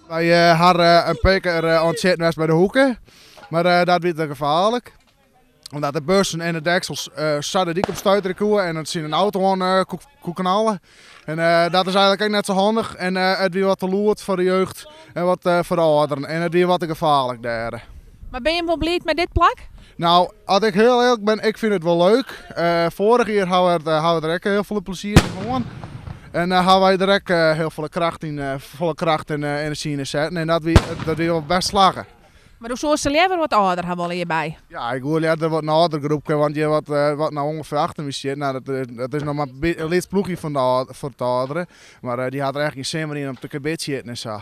Wy hawwe in pear kear oan it sjitten west by de hoeke, mar dat wie te gefaarlik. Omdat de bussen en de deksels sa de dyk op stuiterje koe en it tsjin in auto oan koe knalle. En dat is eigenlik ek net sa handich en it wie wat te lûd foar de jeugd en wat foar de âlderen en it wie wat te gefaarlik dêr. Mar binne jim wol bliid mei dit plak? Nou, as ik hiel earlik bin, ik fyn it wol leuk. Foarich jier hawwe we hawwe we der ek hiel folle plezier yn hân. En hawwe wy der ek hiel folle kracht yn, folle kracht en enerzjy yn setten en dat wie, dat wie wol bêst slagge. Mar do soest se leaver wat âlder ha wolle hjirby? Ja, ik woe leaver wat in âlder groepke, want hjir wat, wat no ûngefear achter my stiet, nou, dat, dat is noch mar in lyts ploechje fan de, foar it âldere. Mar dy hat der echt gjin sin mear yn om te karbidsjitten en sa.